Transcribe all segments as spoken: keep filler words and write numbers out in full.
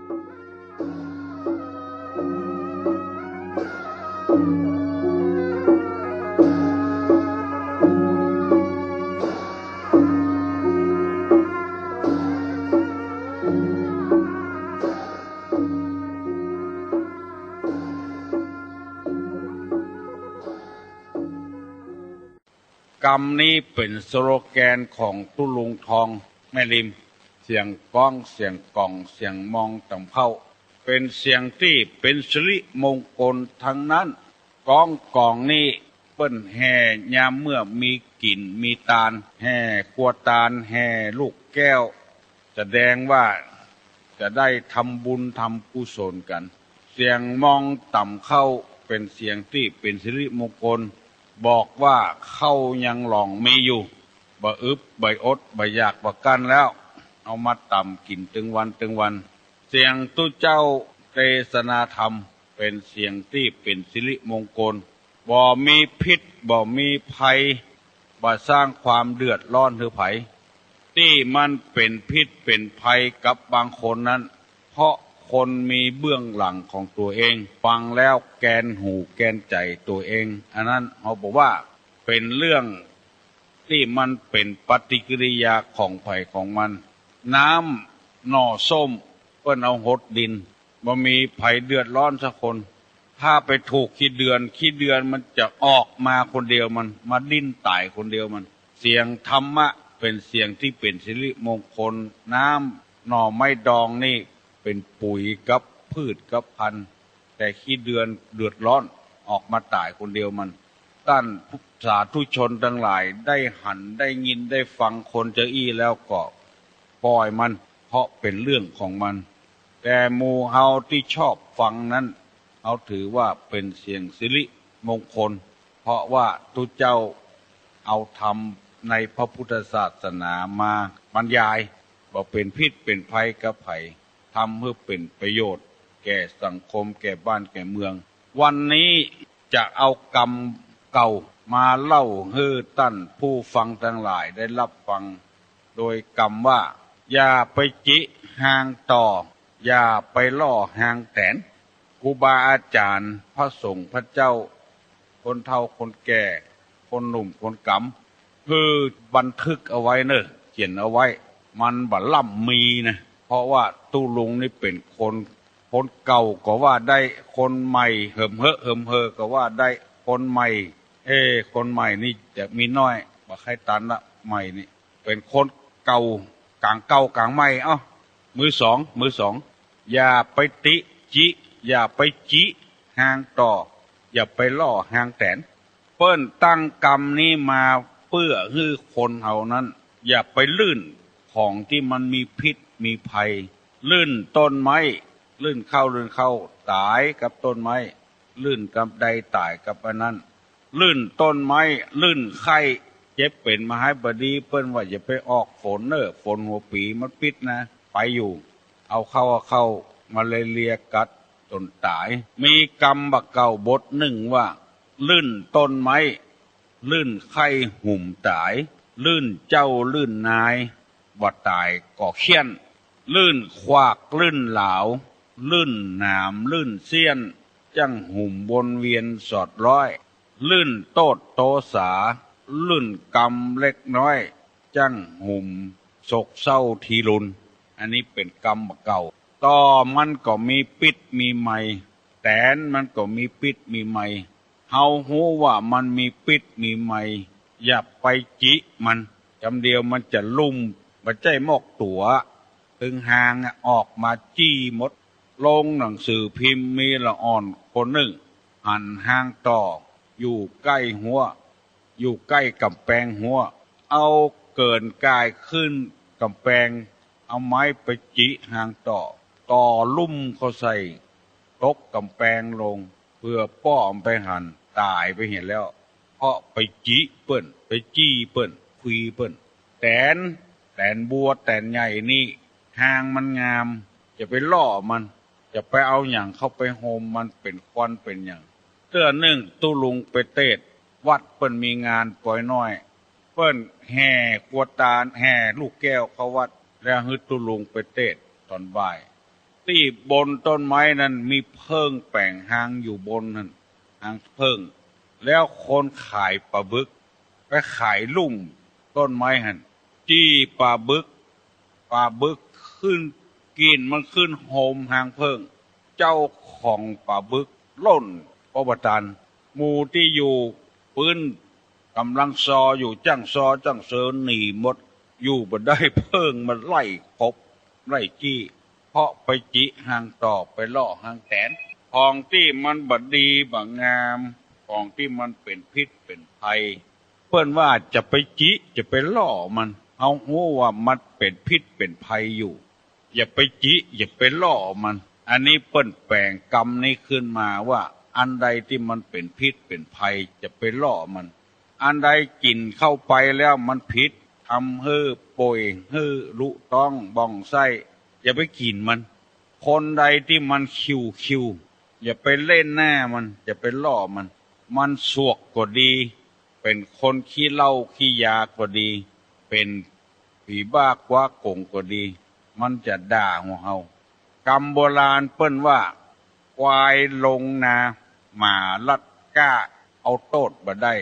กำนี้เป๋นสโลแกนของตุ๊ลุงทองแม่ริม เสียงก๊อง เสียงก๋อง เสียงมองต่ำเข้า เป๋นเสียงตี้เป๋นสิริมงคลตังนั้น ก๊องก๋องนี้เปิ้นแห่ยามเมื่อมีกิ๋นมีตาน แห่ครัวตาน แห่ลูกแก้ว แสดงว่าจะได้ทำบุญทำกุศลกั๋น เสียงมองต่ำเข้าเป๋นเสียงตี้เป๋นสิริมงคล บอกว่าข้าวยังหล่องมีอยู่ บ่อึดบ่อดบ่อยากบ่กลั้นแล้ว เอามาต่ำกิ๋นตึงวันตึงวัน เสียงตุ๊เจ้าเตสนาธรรมเป๋นเสียงตี้เป๋นสิริมงคล บ่มีพิษบ่มีภัย บ่สร้างความเดือดร้อนหื้อใผ ตี้มันเป๋นพิษเป๋นภัยกับบางคนนั้น เพราะคนมีเบื้องหลังของตั๋วเอง ฟังแล้วแกนหูแกนใจ๋ตั๋วเอง อันนั้นเฮาบอกว่าเป๋นเรื่องตี้มันเป๋นปฏิกิริยาของใผของมัน น้ำหน่อส้มเปิ้นเอาหดดิน บ่มีใผเดือดร้อนสักคน ถ้าไปถูกขี้เดือน ขี้เดือนมันจะออกมาคนเดียวมัน มาดิ้นต๋ายคนเดียวมัน เสียงธรรมะเป๋นเสียงตี้เป๋นสิริมงคล น้ำหน่อไม้ดองนี่เป๋นปุ๋ยกับพืชกับพันธุ์ แต่ขี้เดือนเดือดร้อนออกมาต๋ายคนเดียวมัน ต้านสาธุชนตังหลายได้หันได้ยินได้ฟังคนจาอี้แล้วก็ปล่อยมัน เพราะเป๋นเรื่องของมัน แต่หมู่เฮาตี้ชอบฟังนั้น เฮาถือว่าเป๋นเสียงสิริมงคล เพราะว่าตุ๊เจ้าเอาธรรมในพระพุทธศาสนามาบรรยาย บ่เป๋นพิษเป๋นภัยกับใผ ทำหื้อเป๋นประโยชน์แก่สังคมแก่บ้านแก่เมือง วันนี้จะเอากำเก่ามาเล่าหื้อต้านผู้ฟังตังหลายได้ฮับฟัง โดยกำว่า อย่าไปจิฮางต่อ อย่าไปล่อฮางแตน ครูบาอาจ๋ารย์ พระสงฆ์พระเจ้า คนเฒ่าคนแก่ คนหนุ่มคนก๋ำ หื้อบันทึกเอาไว้เน่อ เขียนเอาไว้ มันบ่ล่ำมีนะ เพราะว่าตุ๊ลุงนี่เป๋นคน คนเก่าก็ว่าได้ คนใหม่เหิมเฮอะเหิมเฮอก็ว่าได้ คนใหม่ เอ๊ะ คนใหม่นี่จะมีน้อย บ่ใค่ตันละ ใหม่นี่ เป๋นคนเก่า ก๋างเก่าก๋างใหม่ เอ้า มือสอง มือสอง อย่าไปติจิ อย่าไปจิฮางต่อ อย่าไปล่อฮางแตน เปิ้นตั้งกำนี้มาเปื้อหื้อคนเฮานั้น อย่าไปลื่นของตี้มันมีพิษมีภัย ลื่นต้นไม้ ลื่นเข้าลื่นเข้า ต๋ายกับต้นไม้ ลื่นกำใดต๋ายกับอันนั้น ลื่นต้นไม้ ลื่นไข้ เจ็บเป๋นมาฮ้ายบ่ดี เปิ้นว่าอย่าไปออกฝนเน่อ ฝนหัวปี๋มันพิษนะ ไปอยู่ เอาเข้า เอาเข้า มาลาเรียกัดจ๋นต๋าย มีกำบ่าเก่าบทนึ่งว่า ลื่นต้นไม้ ลื่นไข้หุมต๋าย ลื่นเจ้าลื่นนาย บ่ต๋ายก็เฆี่ยน ลื่นขวากลื่นหลาว ลื่นหนามลื่นเสี้ยน จั้งหุมวนเวียนสอดร้อย ลื่นโต้ษโตษา ลื่นกำเล็กน้อย จั้งหุมโศกเศร้าทีรุน อันนี้เป๋นกำบ่าเก่า ต่อมันก็มีปิ๊ดมีไม แตนมันก็มีปิ๊ดมีไม เฮาฮู้ว่ามันมีปิ๊ดมีไม อย่าไปจิมัน กำเดียวมันจะลุ่ม บ่ใจ้มอกตั๋ว ตึงฮางอะ ออกมาจี้หมด ลงหนังสือพิมพ์มีละอ่อนคนนึ่ง หันฮางต่อ อยู่ใก้ฮั้ว อยู่ใก้ก๋ำแปงฮั้ว เอาเกิ่นก่ายขึ้นก๋ำแปง เอาไม้ไปจิฮางต่อ ต่อลุ่มเข้าใส่ ตกก๋ำแปงลง เปื้อป้อมันไปหัน ต๋ายไปเหียแล้ว เพราะไปจิเปิ้น ไปจี้เปิ้น คุยเปิ้น แตน แตนบัวแตนใหญ่นี่ ฮางมันงาม จะไปล่อมัน จะไปเอาหยังเข้าไปโฮมมัน เป๋นควันเป๋นหยัง เตื้อนึ่งตุ๊ลุงไปเตศน์ วัดเปิ้นมีงานปอยน้อย เปิ้นแห่ครัวตาน แห่ลูกแก้วเข้าวัด แล้วหื้อตุ๊ลุงไปเตศน์ต๋อนบ่าย ตี้บนต้นไม้นั้นมีเผิ้งแป๋งฮางอยู่บนหั้น ฮางเผิ้ง แล้วคนขายป๋าบึกไปขายลุ่มต้นไม้หั้น จี้ป๋าบึก ป๋าบึกขึ้น กิ่นมันขึ้นโฮมฮางเผิ้ง เจ้าของป๋าบึกล่น ป้อบ่ตัน หมู่ตี้อยู่ปื๊นก่ำลังซออยู่ จ้างซอจ้างเสินหนีหมด อยู่บ่ได้ เผิ้งมันไล่ขบไล่จี้ เพราะไปจิฮางต่อ ไปล่อฮางแตน ของตี้มันบ่ดีบ่งาม ของตี้มันเป๋นพิษเป๋นภัย เปิ้นว่าจะไปจิจะไปล่อมัน เฮาฮู้ว่ามันเป๋นพิษเป๋นภัยอยู่ อย่าไปจิอย่าไปล่อมัน อันนี้เปิ้นแป๋งกำนี้ขึ้นมาว่า อันใดตี้มันเป๋นพิษเป๋นภัย อย่าไปล่อมัน อันใดกิ๋นเข้าไปแล้วมันผิด ทำหื้อป่วย หื้อลุต๊องบ่องไส้ อย่าไปกิ๋นมัน คนใดตี้มันคิวๆ อย่าไปเล่นหน้ามัน อย่าไปล่อมัน มันสวกก็ดี เป๋นคนขี้เหล้าขี้ยาก็ดี เป๋นผีบ้าคว้าก๋งก็ดี มันจะด่าหัวเฮา กำโบราณเปิ้นว่า ควายลงนา หมาลัดก้า เอาโต้ษบ่ได้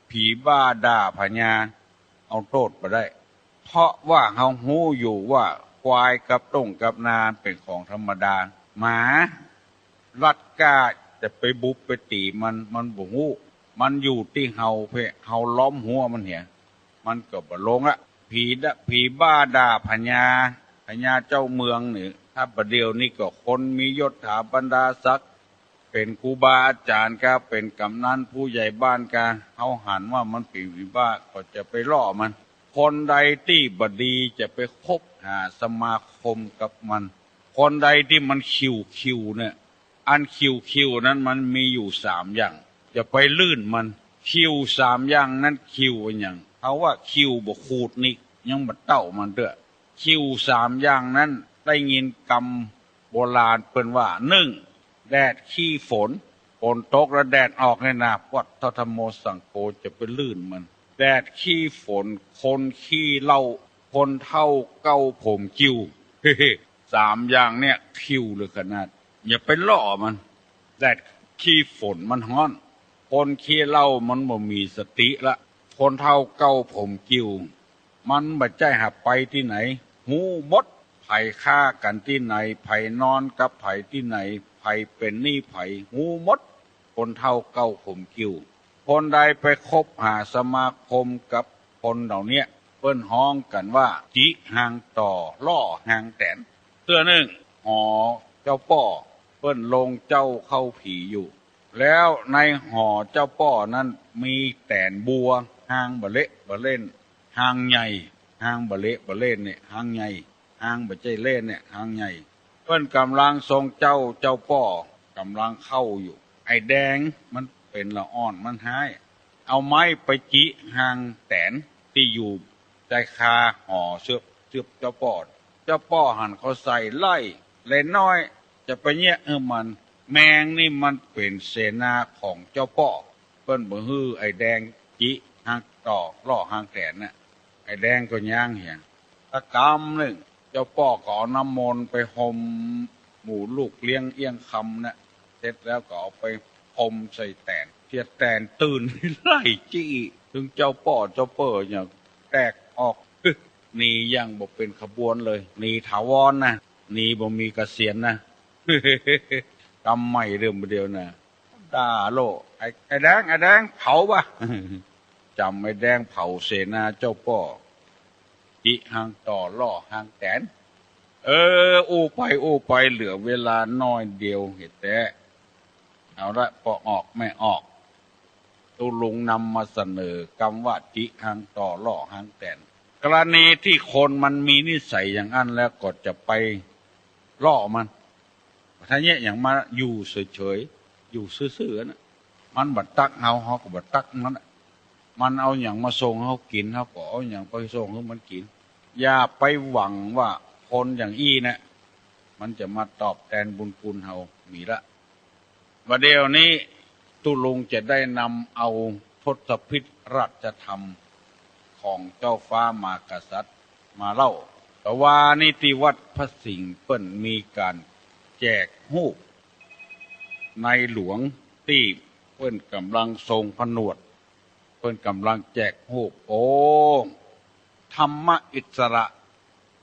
ผีบ้าด่าผญา เอาโต้ษบ่ได้ เพราะว่าเฮาฮู้อยู่ว่าควายกับต้งกับนาเป๋นของธรรมดา หมาลัดก้าจะไปบุบไปตี๋มัน มันบ่ฮู้ มันอยู่ตี้เฮาเพ่ เฮาล้อมหัวมันเหีย มันก็บ่ลงละ ผีดะ ผีบ้าด่าผญา ผญาเจ้าเมืองนี่ ถ้าบ่าเดี่ยวนี้ก็คนมียศถาบรรดาศักดิ์ เป๋นครูบาอาจ๋ารย์กา เป๋นกำนันผู้ใหญ่บ้านกา เฮาหันว่ามันเป๋นผีบ้าก็จะไปล่อมัน คนใดตี้บ่ดีจะไปคบหาสมาคมกับมัน คนใดตี้มันคิวๆ เนี่ย อันคิวๆ นั้นมันมีอยู่สามอย่าง อย่าไปลื่นมัน คิวสามอย่างนั้นคิวอะหยัง เฮาว่าคิวบ่ขูดนิก ยังบ่เต้ามันเตื้อ คิวสามอย่างนั้นได้ยินกำโบราณเปิ้นว่า นึ่ง แดดขี้ฝน ฝนตกแล้วแดดออกเนี่ยนะ พุทโธธัมโมสังโฆ จะไปลื่นมัน แดดขี้ฝน คนขี้เหล้า คนเฒ่าเก๊าผมกิ่ว สามอย่างเนี่ยคิวเหลือขนาด อย่าไปล่อมัน แดดขี้ฝนมันฮ้อน คนขี้เหล้ามันบ่มีสติละ คนเฒ่าเก๊าผมกิ่ว มันบ่ใจ้หาไปตี้ไหน ฮู้หมด ใผฆ่ากั๋นตี้ไหน ใผนอนกับใผตี้ไหน ใผเป๋นหนี้ใผ ฮู้หมด คนเฒ่าเก๊าผมกิ่ว คนใดไปคบหาสมาคมกับคนเหล่าเนี้ย เปิ้นฮ้องกั๋นว่า จิฮางต่อ ล่อฮางแตน เตื้อนึ่ง หอเจ้าป้อ เปิ้นลงเจ้าเข้าผีอยู่ แล้วในหอเจ้าป้อนั้นมีแตนบัว ฮางบ่เละบ่เล่น ฮางใหญ่ ฮางบ่เละบ่เล่นเนี่ย ฮางใหญ่ ฮางบ่ใจ้เล่นเนี่ย ฮางใหญ่ เปิ้นก่ำลังทรงเจ้า เจ้าป้อก่ำลังเข้าอยู่ ไอ้แดงมันเป๋นละอ่อนมันฮ้าย เอาไม้ไปจิฮางแตนตี้อยู่ใต้คาหอเสื้อ เสื้อเจ้าป้อ เจ้าป้อหันเข้าใส่ไล่ แลน้อย จะไปเยียะหื้อมัน แมงนี่มันเป๋นเสนาของเจ้าป้อ เปิ้นบ่หื้อไอ้แดงจิฮางต่อ ล่อฮางแตนน่ะ ไอ้แดงก็ย้างเหีย ตะกำนึ่ง เจ้าป้อก็เอาน้ำมนต์ไปห่มหมู่ลูกเลี้ยงเอี้ยงคำน่ะ เสร็จแล้วก็เอาไปห่มใส่แตน เสียแตนตื่นไล่จิ เถิงเจ้าป้อเจ้าเป้อเนี่ยแตกออก หนีอย่างบ่เป๋นขบวนเลย หนีถาวรนะ หนีบ่มีเกษียณนะ กำใหม่เดิมเดียวนะ ด่าโลด ไอ้ ไอ้แดง ไอ้แดง เผาบ่ะ จ๋ำไอ้แดงเผาเสนาเจ้าป้อ จิฮางต่อ ล่อฮางแตน เออ อู้ไปอู้ไปเหลือเวลาน้อยเดียวเหียแต๊ เอาละ ป้อออกแม่ออก ตุ๊ลุงนำมาเสนอกำว่าจิฮางต่อ ล่อฮางแตน กรณีตี้คนมันมีนิสัยอย่างอั้นแล้วก็จะไปล่อมัน ถ้าเยียะหยังมาอยู่เฉยๆ อยู่ซื่อๆ น่ะ มันบ่ตั๊กเฮา เฮาก็บ่ตั๊กมันน่ะ มันเอาหยังมาส่งหื้อเฮากิ๋น เฮาก็เอาหยังไปส่งหื้อมันกิ๋น อย่าไปหวังว่าคนอย่างอี้น่ะ มันจะมาตอบแตนบุญคุณเฮา มีละ บ่าเดี่ยวนี้ตุ๊ลุงจะได้นำเอาทศพิธราชธรรมของเจ้าฟ้ามหากษัตริย์มาเล่า แต่ว่านี้ตี้วัดพระสิงห์เปิ้นมีก๋าน แจกฮูปในหลวงตี้เปิ้นก่ำลังทรงผนวด เปิ้นก่ำลังแจกฮูป โอ้ ธรรมอิสระ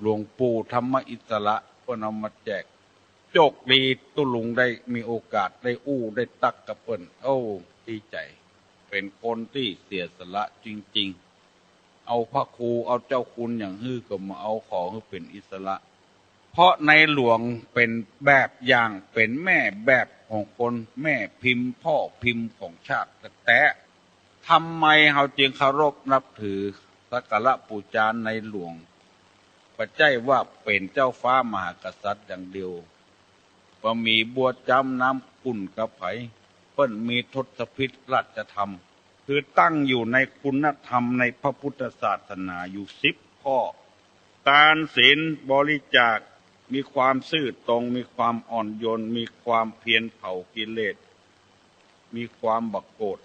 หลวงปู่ธรรมอิสระ เปิ้นเอามาแจก โจคดีตุ๊ลุงได้มีโอกาสได้อู้ได้ตักกับเปิ้น โอ้ ดีใจ๋ เป๋นคนตี้เสียสละจริงๆ เอาพระครูเอาเจ้าคุณอย่างหื้อก็มาเอาขอหื้อเป๋นอิสระ เพราะในหลวงเป๋นแบบอย่าง เป๋นแม่แบบของคน แม่พิมพ์พ่อพิมพ์ของชาติแต๊ๆ ทำไมเฮาจึงเคารพนับถือสักการะปู๋จาในหลวง บ่ใจ้ว่าเป๋นเจ้าฟ้ามหากษัตริย์อย่างเดียว บ่มีบัวจ๊ำน้ำขุ่นกับใผ เปิ้นมีทศพิธราชธรรม คือตั้งอยู่ในคุณธรรมในพระพุทธศาสนาอยู่สิบข้อ ทานศีลบริจาค มีความซื่อตรง มีความอ่อนโยน มีความเพียรเผากิเลส มีความบ่โกรธ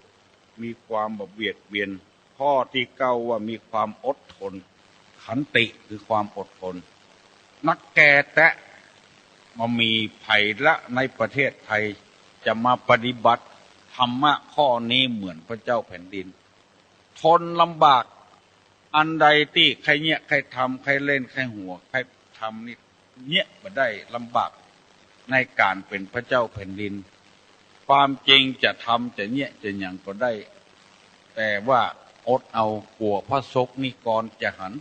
มีความบ่เบียดเบียน ข้อตี้เก้าว่ามีความอดทน ขันติคือความอดทน นักแก่แต๊ บ่มีใผละในประเทศไทยจะมาปฏิบัติธรรมะข้อนี้เหมือนพระเจ้าแผ่นดิน ทนลำบาก อันใดตี้ใค่เยียะใค่ทำ ใค่เล่นใค่หัว ใค่ทำนี่เยียะบ่ได้ ลำบากในก๋านเป๋นพระเจ้าแผ่นดิน ความจริงจะทำจะเยียะจะหยังก็ได้ แต่ว่าอดเอา กั๋วพระสงฆ์นิกรจะหัน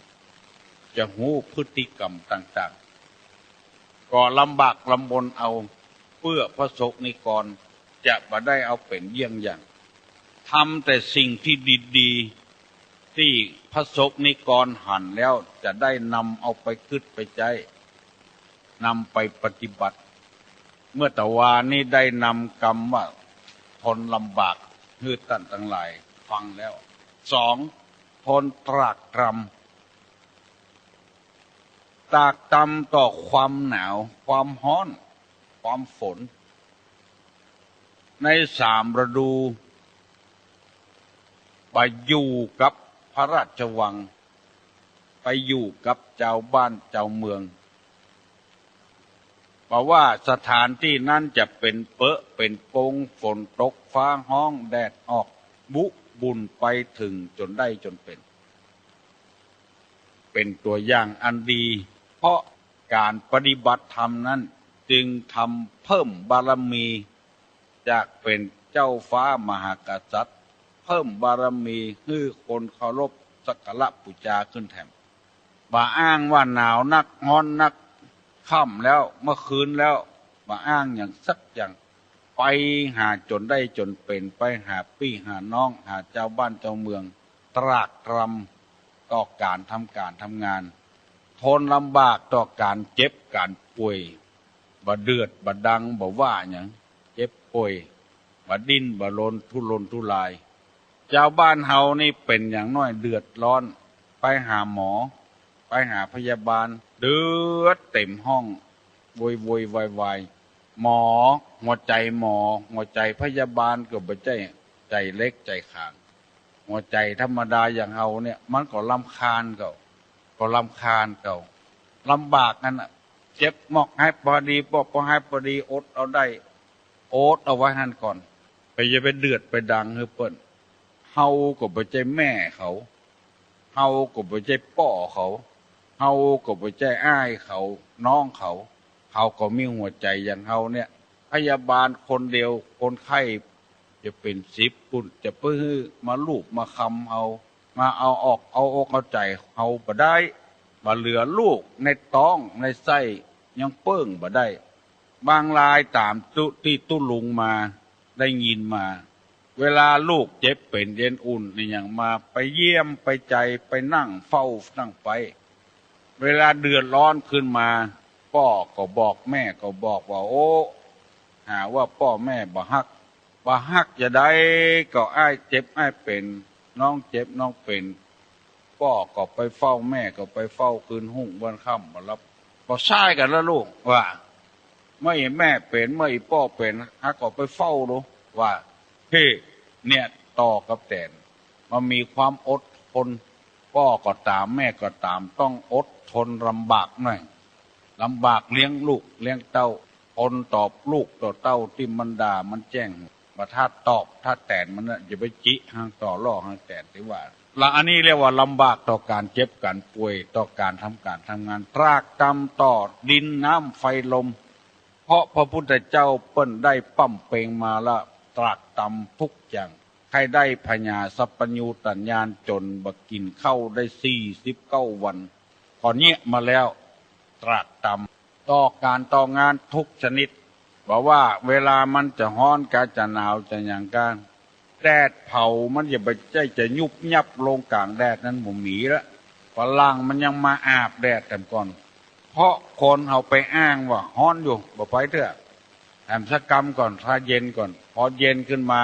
จะฮู้พฤติกรรมต่างๆ ก็ลำบากลำบนเอา เปื้อพระสงฆ์นิกรจะบ่ได้เอาเป๋นเยี่ยงอย่าง ทำแต่สิ่งที่ดีๆ ตี้พระสงฆ์นิกรหันแล้วจะได้นำเอาไปกึ๊ดไปใจ๊ นำไปปฏิบัติ เมื่อตะวานี้ได้นำกำว่าทนลำบากหื้อต้านตังหลายฟังแล้ว สอง ทนตรากตรำ ตรากตรำต่อความหนาว ความฮ้อน ความฝน ในสามฤดู ไปอยู่กับพระราชวัง ไปอยู่กับจาวบ้านจาวเมือง บ่ว่าสถานตี้นั้นจะเป๋นเปอะเป๋นปง ฝนตกฟ้าฮ้องแดดออก บุบุ่นไปเถิงจ๋นได้จ๋นเป๋น เป๋นตั๋วอย่างอันดี เพราะก๋านปฏิบัติธรรมนั้นจึงทำเพิ่มบารมี จากเป๋นเจ้าฟ้ามหากษัตริย์ เพิ่มบารมีหื้อคนเคารพสักการะปู๋จาขึ้นแถม บ่อ้างว่าหนาวนักฮ้อนนัก ค่ำแล้ว เมื่อคืนแล้ว บ่อ้างหยังสักอย่าง ไปหาจ๋นได้จ๋นเป๋น ไปหาปี้หาน้อง หาจาวบ้านจาวเมือง ตรากตรำต่อก๋านทำก๋านทำงาน ทนลำบากต่อก๋านเจ็บก๋านป่วย บ่เดือดบ่ดังบ่ว่าหยัง เจ็บป่วย บ่ดิ้นบ่รนทุรนทุราย จาวบ้านเฮานี่เป๋นอย่างน้อยเดือดร้อน ไปหาหมอ ไปหาพยาบาล เดือดเต็มห้อง โวยวายวายวาย หมอ หัวใจ๋หมอ หัวใจ๋พยาบาลก็บ่ใจ้ใจ๋เล็กใจ๋ขาง หัวใจ๋ธรรมดาอย่างเฮาเนี่ย มันก็รำคาญเก่า ก็รำคาญเก่า ลำบากหั้นน่ะ เจ็บมอกหายปอดี ปอ ปอหายปอดี อดเอาได้ อดเอาไว้หั้นก่อน ไปอย่าไปเดือดไปดังหื้อเปิ้น เฮาก็บ่ใจ้แม่เขา เฮาก็บ่ใจ้ป้อเขา เฮาก็บ่ใจ้อ้ายเขา น้องเขา เฮาก็มีหัวใจ๋อย่างเฮาเนี่ย พยาบาลคนเดียว คนไข้จะเป๋นสิบปู้น จะไปหื้อมาลูบมาคลำเฮา มาเอาออกเอาอกเอาใจ๋เฮาบ่ได้ บ่เหลือลูกในต๊องในไส้ยังเปิ้งบ่ได้ บางรายต๋ามตุ๊ ตี้ตุ๊ลุงมา ได้ยินมา เวลาลูกเจ็บเป๋นเย็นอุ่นอะหยังมา ไปเยี่ยมไปใจ๋ ไปนั่งเฝ้านั่งไป เวลาเดือดร้อนขึ้นมา ป้อก็บอก แม่ก็บอกว่า โอ้ หาว่าป้อแม่บ่ฮัก บ่ฮักจาใด ก็อ้ายเจ็บอ้ายเป๋น น้องเจ็บน้องเป๋น ป้อก็ไปเฝ้า แม่ก็ไปเฝ้า คืนฮุ่งวันค่ำบ่หลับ บ่ใช้กั๋นละลูก ว่า เมื่ออีแม่เป๋น เมื่ออีป้อเป๋น หาก็ไปเฝ้าดู ว่า เฮ้ เนี่ย ต่อกับแต๋น มันมีความอดทน ป้อก็ต๋าม แม่ก็ต๋าม ต้องอดทนลำบากหน่อย ลำบากเลี้ยงลูกเลี้ยงเต้า ทนตอบลูกต่อเต้าตี้มันด่ามันแจ้ง บ่ถ้าตอบถ้าแตนมันนะ อย่าไปจิหางต่อล่อหางแตนตี้ว่า ละอันนี้เรียกว่าลำบากต่อก๋านเจ็บก๋านป่วย ต่อก๋านทำก๋านทำงาน ตรากตรำต่อดินน้ำไฟลม เพราะพระพุทธเจ้าเปิ้นได้ปล้ำเปงมาละ ตรากตรำทุกอย่าง ใค่ได้ผญาสัพพัญญูตญาณ จ๋นบ่กิ๋นข้าวได้สี่สิบเก้าวัน ผ่อนเยียะมาแล้ว ตรากตรำต่อก๋านต่องานทุกชนิด บ่ว่าเวลามันจะฮ้อนกาจะหนาวจะหยังกา แดดเผามันอย่าไปใจ้จะยุบยับลงก๋างแดดนั้นบ่มีละ ฝรั่งมันยังมาอาบแดดแถมก่อน เพราะคนเฮาไปอ้างว่าฮ้อนอยู่ บ่ไปเตื้อ แถมสักกำก่อน ถ้าเย็นก่อน พอเย็นขึ้นมา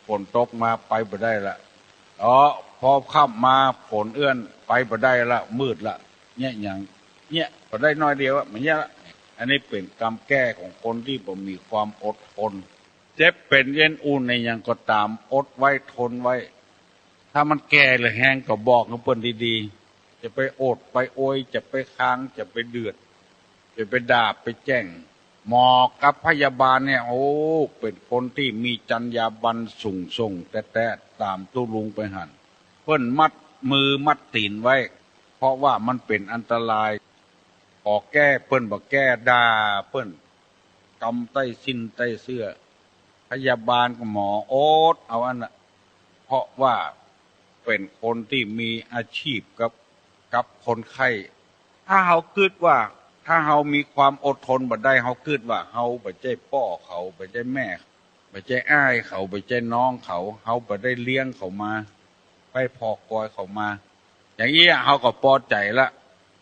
ฝนตกมาไปบ่ได้ละ อ๋อ พอค่ำมาฝนเอื้อนไปบ่ได้ละ มืดละ เนี่ยหยัง เนี่ย บ่ได้น้อยเดียวอะ มันเนี่ยละ อันนี้เป๋นกรรมแก้ของคนตี้บ่มีความอดทน เจ็บเป๋นเย็นอุ่นในหยังก็ต๋าม อดไว้ทนไว้ ถ้ามันแก่หรือแฮงก็บอกกับเปิ้นดีๆ จะไปโอดไปโอย จะไปค้าง จะไปเดือด จะไปด่าไปแจ้ง หมอกับพยาบาลเนี่ย โอ้ เป๋นคนตี้มีจรรยาบรรณสูงส่งแต๊ๆ ต๋ามตุ๊ลุงไปหั้น เปิ้นมัดมือมัดตี๋นไว้ เพราะว่ามันเป๋นอันตราย ขอแก้เปิ้นบ่แก้ ด่าเปิ้น กำใต้สิ้นใต้เสื้อ พยาบาลกับหมออดเอาอั้นน่ะ เพราะว่าเป๋นคนตี้มีอาชีพกับ กับคนไข้ ถ้าเฮากึ๊ดว่า ถ้าเฮามีความอดทนบ่ได้ เฮากึ๊ดว่าเฮาบ่ใจ้ป้อเขา บ่ใจ้แม่ บ่ใจ้อ้ายเขา บ่ใจ้น้องเขา เฮาบ่ได้เลี้ยงเขามา ไปผ่อกอยเขามา อย่างอี้เฮาก็ปอใจ๋ละ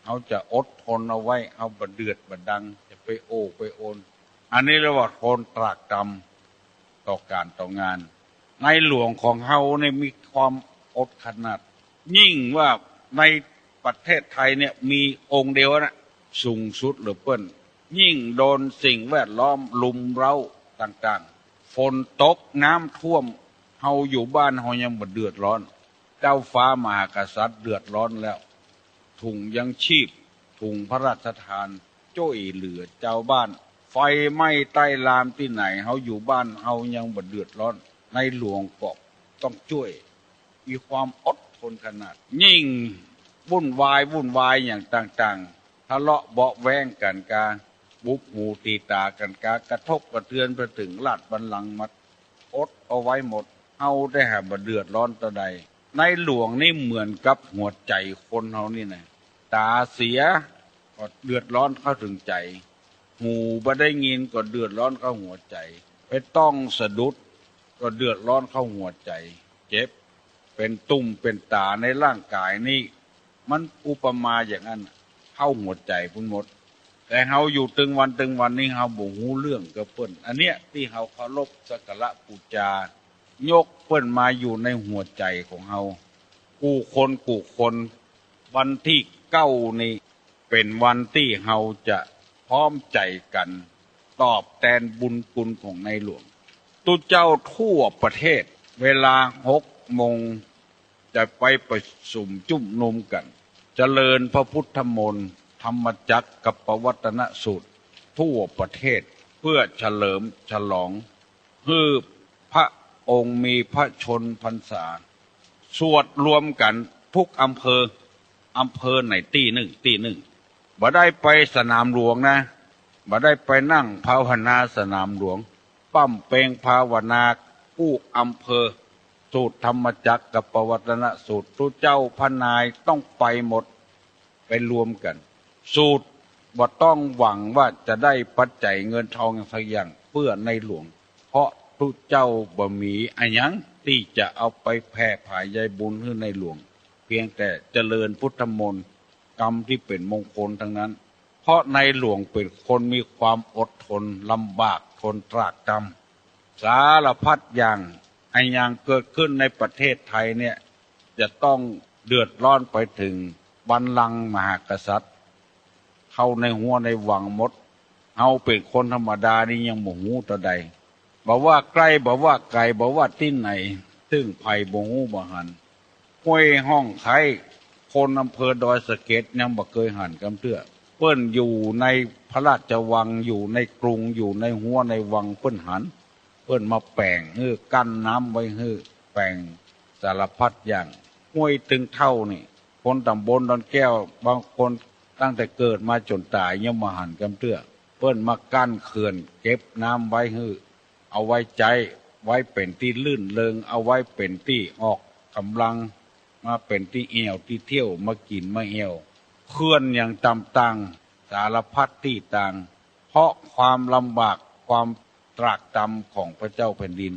เฮาจะอดทนเอาไว้ เฮาบ่เดือดบ่ดัง จะไปโอไปโอน อันนี้เรียกว่าทนตรากตรำต่อก๋านต่องาน ในหลวงของเฮาเนี่ยมีความอดขนาด ยิ่งว่าในประเทศไทยเนี่ยมีองค์เดียวนะ สูงสุดเหลือเปิ้น ยิ่งโดนสิ่งแวดล้อมรุมเร้าต่างๆ ฝนตกน้ำท่วม เฮาอยู่บ้านเฮายังบ่เดือดร้อน เจ้าฟ้ามหากษัตริย์เดือดร้อนแล้ว ถุงยังชีพ ถุงพระราชทาน จ้วยเหลือจาวบ้าน ไฟไหม้ใต้ลามตี้ไหน เฮาอยู่บ้านเฮายังบ่เดือดร้อน ในหลวงก็ต้องจ้วย มีความอดทนขนาด ยิ่งวุ่นวายวุ่นวายอย่างต่างๆ ทะเลาะเบาะแว้งกั๋นกา บุบหูตีต๋ากั๋นกา กระทบกระเทือนไปเถิงราชบัลลังก์หมด อดเอาไว้หมด เฮาได้หาบ่เดือดร้อนเต้าใด ในหลวงนี่เหมือนกับหัวใจ๋คนเฮานี่นะ ต๋าเสียก็เดือดร้อนเข้าเถิงใจ๋ หูบ่ได้ยินก็เดือดร้อนเข้าหัวใจ๋ ไปต้องสะดุดก็เดือดร้อนเข้าหัวใจ๋ เจ็บ เป๋นตุ่มเป๋นต๋าในร่างก๋ายนี่ มันอุปมาอย่างอั้น เข้าหัวใจ๋ปุ้นหมด แต่เฮาอยู่ตึงวันตึงวันนี่เฮาบ่ฮู้เรื่องกับเปิ้น อันเนี้ยตี้เฮาเคารพสักการะปู๋จา ยกเปิ้นมาอยู่ในหัวใจ๋ของเฮา กู้คนกู้คน วันตี้เก้านี่เป๋นวันตี้เฮาจะพร้อมใจ๋กั๋น ตอบแตนบุญคุณของในหลวง ตุ๊เจ้าทั่วประเทศ เวลาหกโมง จะไปประสุมจุมนุมกั๋น เจริญพระพุทธมนต์ ธรรมจักรกัปปวัตตนสูตร ทั่วประเทศ เพื่อเฉลิมฉลอง หื้อพระองค์มีพระชนม์พรรษา สวดรวมกั๋นทุกอำเภอ อำเภอไหนตี้นึ่งตี้นึ่ง บ่ได้ไปสนามหลวงนะ บ่ได้ไปนั่งภาวนาสนามหลวง ปล้ำเปงภาวนากู้อำเภอ สูตรธรรมจักรกัปปวัตตนสูตร ตุ๊เจ้าพระนายต้องไปหมด ไปรวมกั๋น สูตรบ่ต้องหวังว่าจะได้ปัจจัยเงินทองสักอย่างเปื้อในหลวง เพราะตุ๊เจ้าบ่มีอะหยังตี้จะเอาไปแผ่ผายใยบุญหื้อในหลวง เพียงแต่เจริญพุทธมนต์ กำตี้เป๋นมงคลทั้งนั้น เพราะในหลวงเป๋นคนมีความอดทนลำบากทนตรากตรำ สารพัดอย่าง อะหยังเกิดขึ้นในประเทศไทยเนี่ย จะต้องเดือดร้อนไปเถิงบัลลังก์มหากษัตริย์ เข้าในฮั้วในวังหมด เฮาเป๋นคนธรรมดานี่ยังบ่ฮู้เต้าใด บ่ว่าใก้ บ่ว่าไก๋ บ่ว่าตี้ไหน เถิงใผบ่ฮู้บ่หัน ห้วยฮ่องไคร้ คนอำเภอดอยสะเก็ดยังบ่เกยหันกำเตื้อ เปิ้นอยู่ในพระราชวัง อยู่ในกรุง อยู่ในฮั้วในวัง เปิ้นหัน เปิ้นมาแป๋งหื้อ กั้นน้ำไว้หื้อ แป๋งสารพัดอย่าง ห้วยตึงเถ้านี่ คนต๋ำบลดอนแก้วบางคนตั้งแต่เกิดมาจ๋นต๋ายยังบ่หันกำเตื้อ เปิ้นมากั้นเขื่อนเก็บน้ำไว้หื้อ เอาไว้ใจ๊ ไว้เป๋นตี้รื่นเริง เอาไว้เป๋นตี้ออกก๋ำลัง มาเป๋นตี้แอ่วตี้เที่ยว มากิ๋นมาแอ่ว เขื่อนอย่างต่างๆ สารพัดตี้ต่าง เพราะความลำบาก ความตรากตรำของพระเจ้าแผ่นดิน